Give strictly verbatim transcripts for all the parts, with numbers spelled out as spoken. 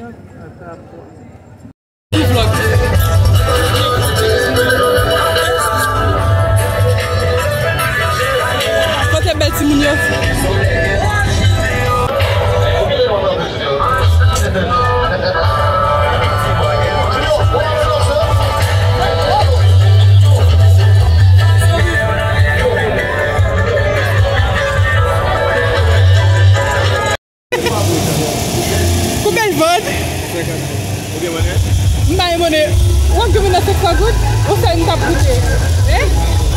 Kote bèl timoun yo? Koupe l vant. M pa gen monnen. Ou wè m gen monnen senksan goud? Ou sèl m t ap goute. Hein?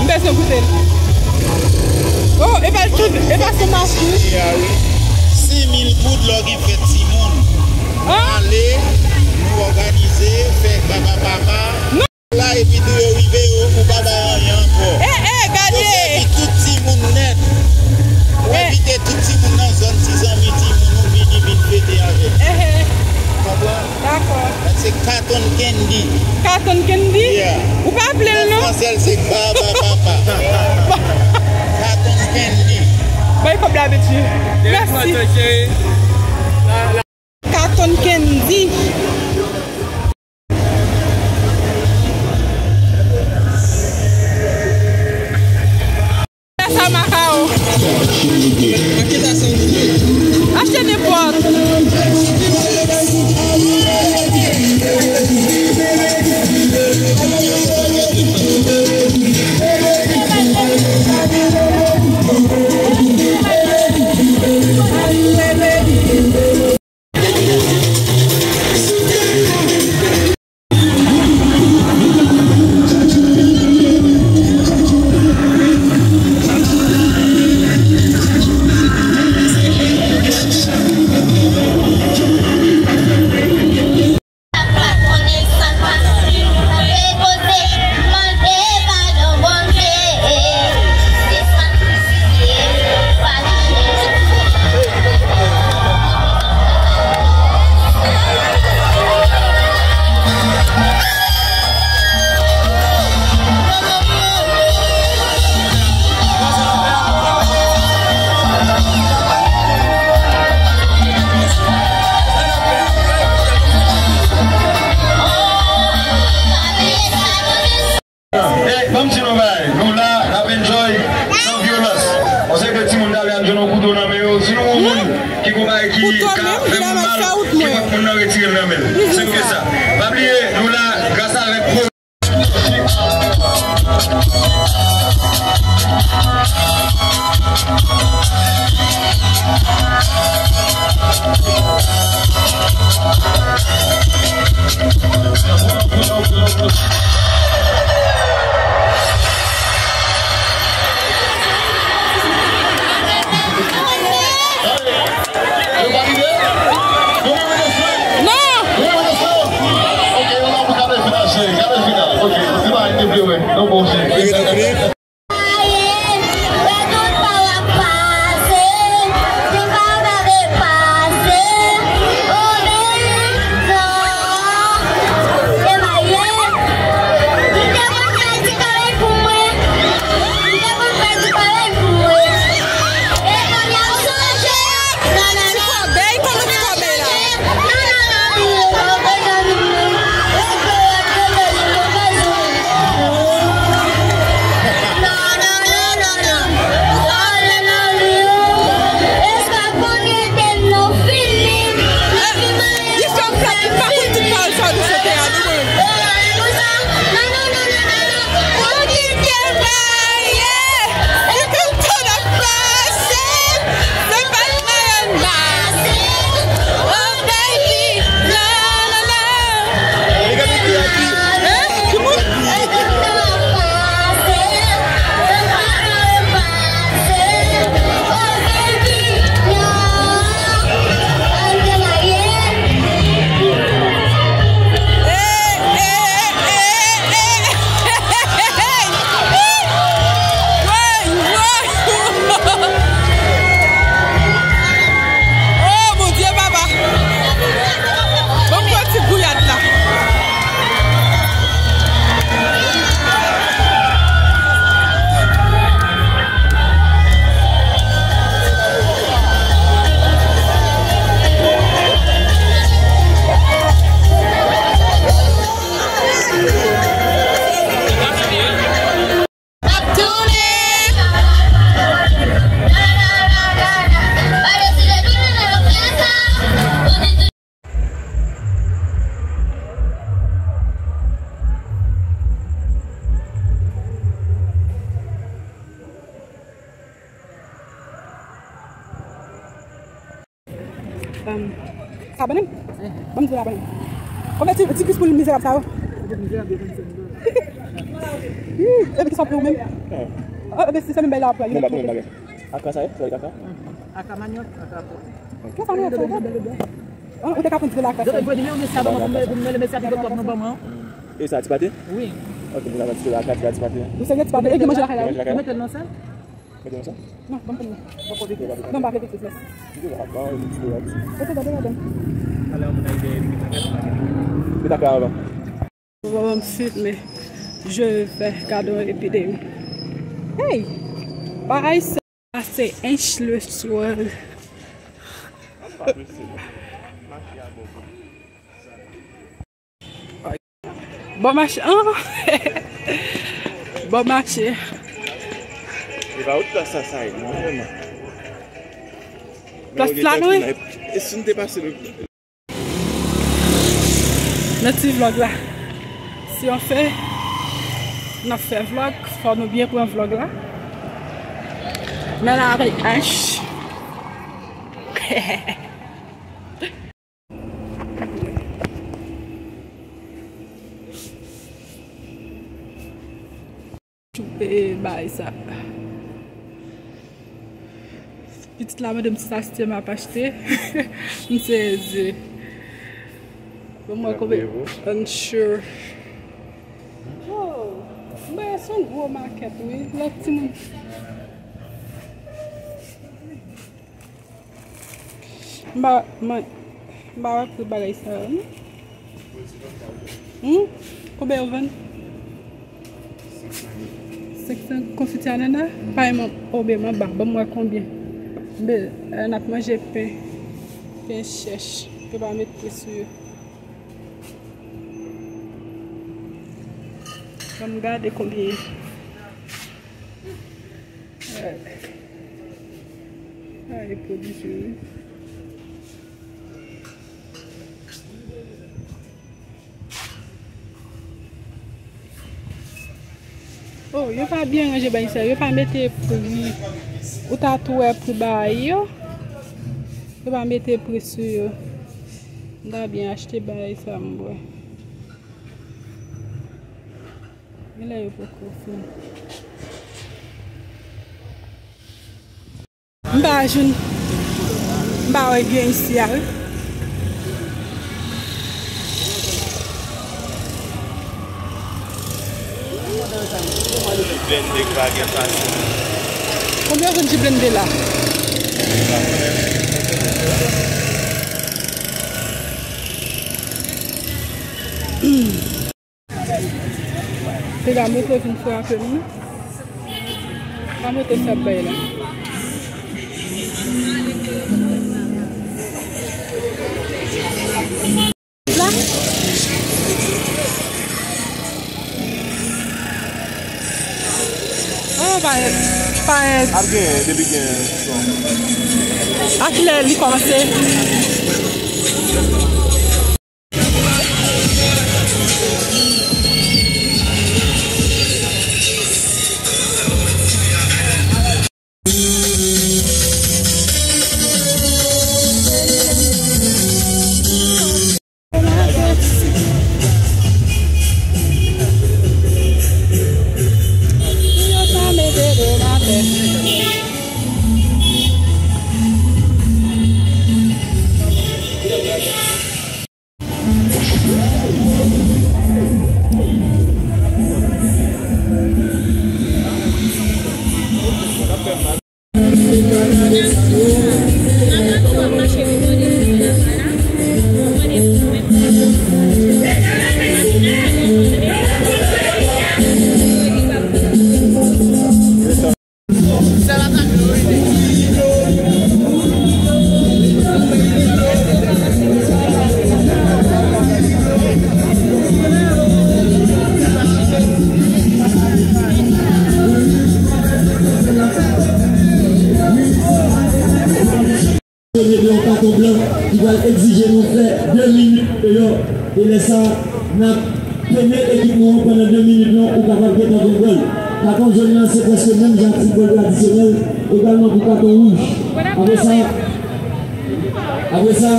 M bezwen goute l. Oh, e pa l tout, e pa sou machi. Senk mil goud lè w gen fèt timoun. Ah! Ale, nou òganize, fè papa papa. La, epi tou yo rive, yo, ou pa bay anyen ankò. Eh, eh, gade! Yo sèvi tout timoun nèt. Ou envite tout timoun nan zòn, ti zanmi timoun ou vini, vin fete avè nou. Eh, eh. Konprann? Dakò. Sa se Cotton Candy. Cotton Candy? Yeah. Ou pa aple l non? Nan fransè l se Baba Papa. Cotton Candy. Bay kòb la, Betty. Mèsi. Cotton Candy. Sa Macao. Achte nenpòt. Ey, ban m di nou bagay. Nou la, n ap enjoy san vyolans. Paske timoun talè a m jwenn yon kouto nan men yo. Si nou wè yon moun ki gon bagay ki ka fè moun mal, ki pran moun nan retire l nan men l. Se pou sa. Pa bliye, nou la, gras avèk Yo valide? Yo valide, frè? Non! Yo valide, frè? Ok, yo la pou gade final, cheri. Gade final. Ok, se pa entèvyou, men. Non, bon, cheri. Abòne m? Ban m di w abòne m. Konbyen ti, ti plis pou mizerab sa yo? Ih, epi ki sa pou ou menm? Oh, epi si se menm bagay la ap pran. Bon, ba, bon, bagay. Akra sa ye? Sa ye akra? Akra manyòk, akra pòk. Kisa manyòk sa ye? Ah, ou te ka pran ti de la akra sa. Jodi, men, mesi a ban mwen, pou mwen, mesi a pi gwo twòp nan ban mwen. E sa, ti pate? Wi. Ok, nou ka pran ti de la akra, ti pate. Ou serye, ti pate? E gen manje lakay la, wi. Manje lakay la? Ou mete l nan sèl? Mete nan sèl? Non, ban m pran non. Poko vit. Non, pa vle vit, mèsi. Mete gade ladan. Talè moun nan ide. Mete akra avan. Bon, m filme. Je vais faire gade yon epidemi. Hey! Bagay sa se ench le sol. Bon mache. Oh! Bon mache. E pa ou plas sa, sa ye, non, vrèman. Plas la, non? E si n te pase nan ti vlòg la. Si on fè, n ap fè vlòg, fò nou byen pran vlòg la. Men la avèk H. Tchoupe bagay sa. Pitit la mande m si sa se te m ap achte. M sezi. Bon, mwen konbe unsure. Oh, men se yon gwo makèt, wi. Lòt timoun. M pa, mwen, m pa wè pri bagay sa yo, non. Hmm? Konbyen yo vann? Senk san. Konfiti anana? Pa yon oubyen manba. Ban m wè konbyen. Be, eh, n ap manje pen. Pen chèch. Yo pa met pri sou yo. Ban m gade konbyen. Ay, pwodui fini. Oh, yo pa byen ranje bagay sa. Yo pa mete pri. Ou ta tou wè pri bagay yo. Yo pa mete pri sou yo. M ta byen achte bagay sa m bwè. Genlè yo poko fin. M pa jwenn, m pa wè gen isi a, wi. Blende pa gen fason. Konbyen yo jwenn ti blende la? Piga moto vin frape m wi. Pa moto sa bay la. La. Oh, pa, pa. Ap gen, depi gen son. A kilè li kòmanse? Yo mete yon katon blan ki pral egzije nou fè de minit deyò. E lè sa, n ap tene ekip nou an pandan de minit lan, ou kapab gentan pran gòl. Katon jòn nan se prèske menm jan ak foutbòl tradisyonèl, egalman pou katon wouj. Apre sa, Apre sa,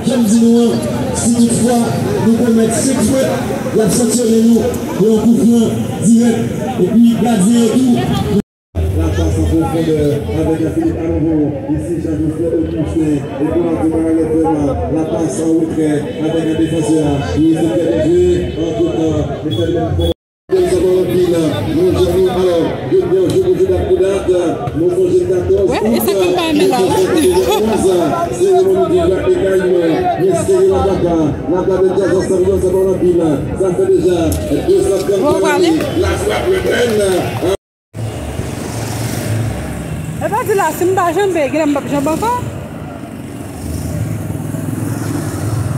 jan m di nou an, si toutfwa nou komèt senk fwèt, y ap sanksyone nou pou yon koufran dirèk. Epi gadyen yo tou. La passe en profondeur avec un Philippe Alongo. Ici, Jean-Jospin Augustin. Et pour Antoine Marie Ferma, la passe en retrait avec un défenseur qui est très bien joué. Entre-temps, Michel Bellefort. Sa pa anpil, non, Jean-Louis. Alors, je viens, je vous dis la date, non, cent quatorze. Ouais, et ça compte pas, mais là. Cérémonie du roi des Caïmans. Miss Kéré Matata. La date de jazz ensemble, ça va anpil. Ça fait déjà deux cent trente. Bon, on va aller. La frappe, le traîne. E pa di la, si m pa janbe, genlè m p ap janbe ankò.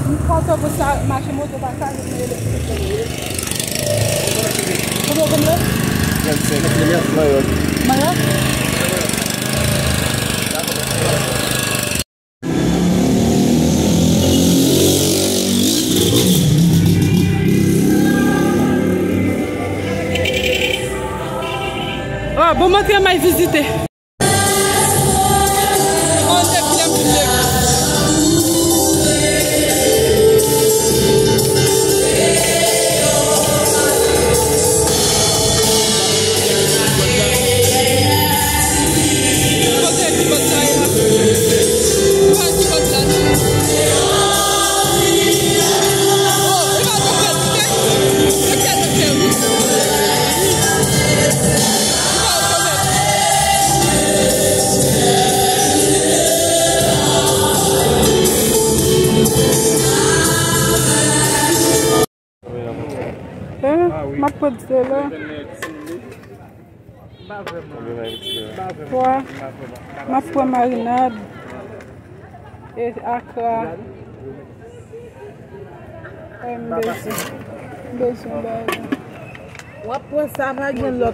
M kontan pou sa, mache moto pa chaje, men elektrik konn ye. Kote w konn ye? Trannsenk. Mayòt. Mayòt? Oh, bon, montre m al vizite. Oh, nèg ki la vin nèg. Eh, m ap pran dlo la. Pwa, m ap pran marinad e akra. Ay, m bezwen, m bezwen bagay. W ap pran sa, pa gen lòt.